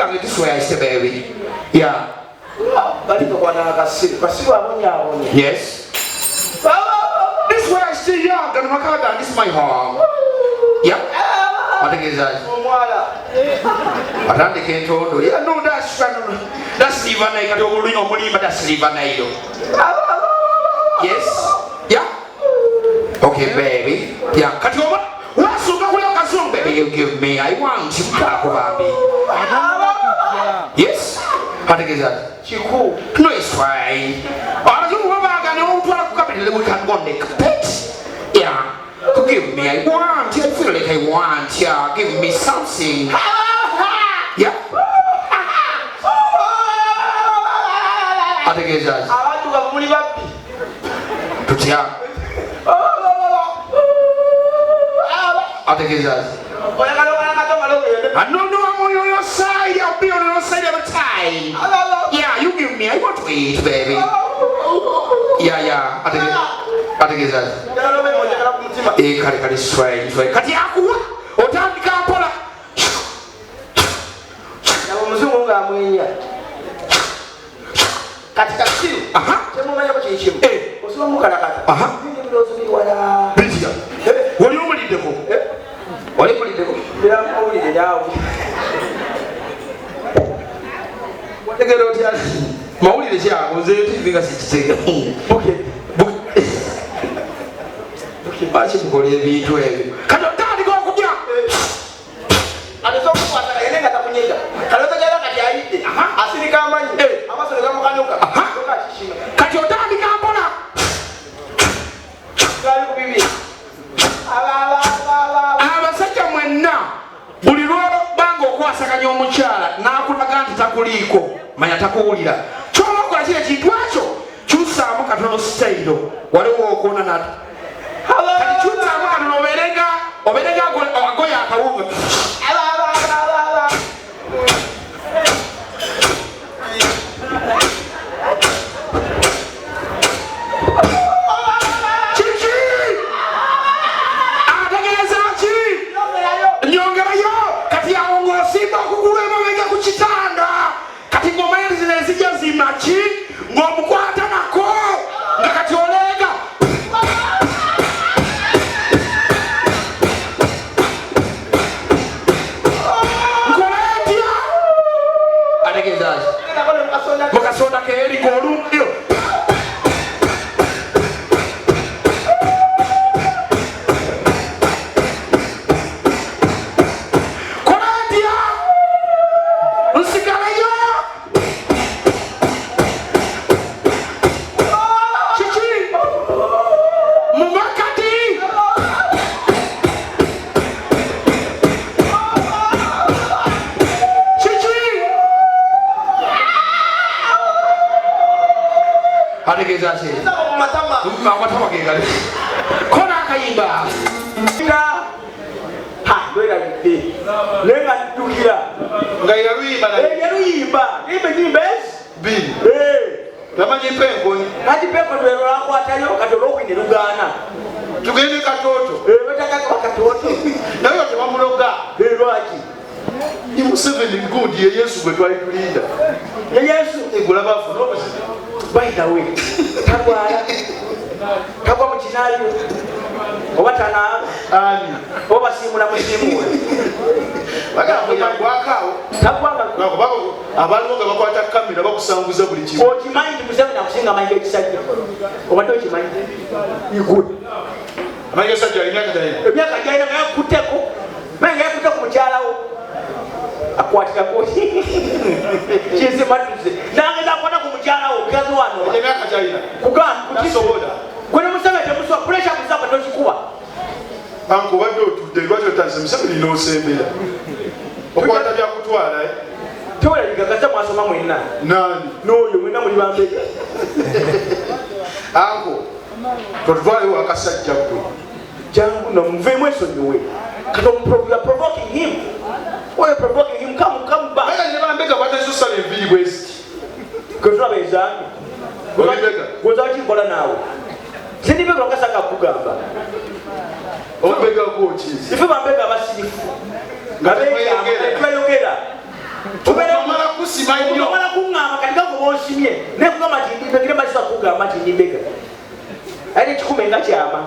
gange, this way I say baby. Yeah. Bali tokwana kasiru kasiru abonyaabonya. Yes. This way I say, yeah, gano maka gange, this is my home. Yeah. Ategeeza ki? Omwala. Atandika entondo. Yeah, no, no, that's River Nile. Kati omulimba, that's River Nile. Yes. Yeah. Okay, baby. Yeah. Kati oba wasooka kulya kazungu, baby, you give me. I want you kako bambi. Yes. Ategeeza ki? Kiku. No, it's fine. Abazungu babaagana okutwala ku carpet, we can go on the carpet. Yeah. Give me, I want, I feel like I want, yeah, give me something. Yeah. Ategeeza ki? Abaddugavu muli babbi. Tutya? Ategeeza ki? Oyagala omwana kato male ogende. I don't know, I'm on your side, I'll be on your side every time. Yeah, you give me, I want to eat, baby. Yeah. Ategeeza ki? Njagala obe ng'onjagala ku mutima. Eh, kale kale, swai swai. Kati akuwa otandika mpola. Laba omuzungu ng'amwenya. Kati kasiru kyemumanyako kiri kimu. Osobola omukalakata. Bindi ebirowoozo biri wala. Bitya? Wali omuliddeko? Wali omuliddeko? Biramuwulire naawe. Wategeera otya? Mawulire ki ago? Nze TV nga sikitegeera. Okay. Lwaki mukola ebintu ebyo? Kati otandika okulya. Ate okukwata kayene nga takunyega. Kale otegeera kati ayidde. Asirika amanyi. Amaaso ne gamukanuka. Kyokka akikima. Kati otandika mpola. Gali ku bibi. Aba, aba, aba, aba, aba. Abasajja mwenna buli lwobanga okwasaganya omukyala n'akulaga nti takuliiko, manya takuwulira. Ky'oba okola kiri ekintu ekyo kyusaamu katono sitayiro, waliwo okoona nato. Kati kyusaamu katono obeerenga agoye akawunga. Aba, aba, aba, aba, aba. Kiki? Ategeeza ki? Nyongerayo. Nyongerayo. Kati awo ng'osimba okugulu emabega ku kitanda. Kati ng'omanya nti zino ezijja zima ki? Ng'omukwata nako. Nga kati oleega. Nkole ntya? Ategeeza ki? Nako ne mukasonda. Mu kasonda keeri ng'olundiro. Kola ntya? Nsigaleyo? Kiki? Mu makati? Kiki? Ategeeza ki? Nsaba mu matama. Amatama ge gali. Kona akayimba. Nga. Ha, lwerabidde. Naye nga njukira. Nga yaluyimba naye. Yaluyimba. Yimba ennyimba ezi? Bbiri. Tamanyi mpa enkoni. Kati mpa enkoni lwe lwakwatayo, kati olwokubiri ne lugaana. Tugende Katooto. Betaka Katooto. Naye oyo tebamuloga. Lwaki? Ni Museveni gundi ye Yesu gwe twali tulinda. Ye Yesu. Gulaba afuna obuzibu. By the way, tagwala. Tagwa mu kinaayo. Oba tanaaba. Ani? Oba basiimula musiimuule. Bagamba yagwako awo. Tagwanga. Lwakuba abaliwo nga bakwata kamera bakusanguza buli kimu. Okimanyi nti Museveni akusinga amanyi g'ekisajja? Obadde okimanyi? Igwe. Amanyi g'ekisajja alina emyaka gy'alina. Emyaka gy'alina nga yakutteko. Naye nga yakutte ku mukyala wo. Akwatirako. Kinzimatuze. Nange nakwata ku mukyala wo, mukazi wano. Emyaka gy'alina. Kugamba, kutisa. Tasobola. Gwe ne Museveni temusobola, pressure kuzamba tokikuba. Anko obadde otudde, lwaki otandise Museveni n'osembera? Okwata byakutwala, eh? Tewerabika kasita mwasoma mwenna. Nani? N'oyo mwenna muli bambega. Anko, totutwalewo akasajja ggwe. Jangu no muveemu esonyiwe. Kati you are provoking him. Why are you provoking him? Come, come back. Naye ne bambega batandise osala enviiri bwe ziti. Gwe tulaba ezange. Oli mbega? Gwe ozala kinkola naawe. Sindi mbega okasanga kukugamba. Ombega gwo ki? Ife bambega abasirifu. Nga Nga tweyogera. tweyogera. Tubeera Onsimye nekugamba nti ndi mbega, era masobola kugamba nti ndi mbega, ate kikume nga kyama.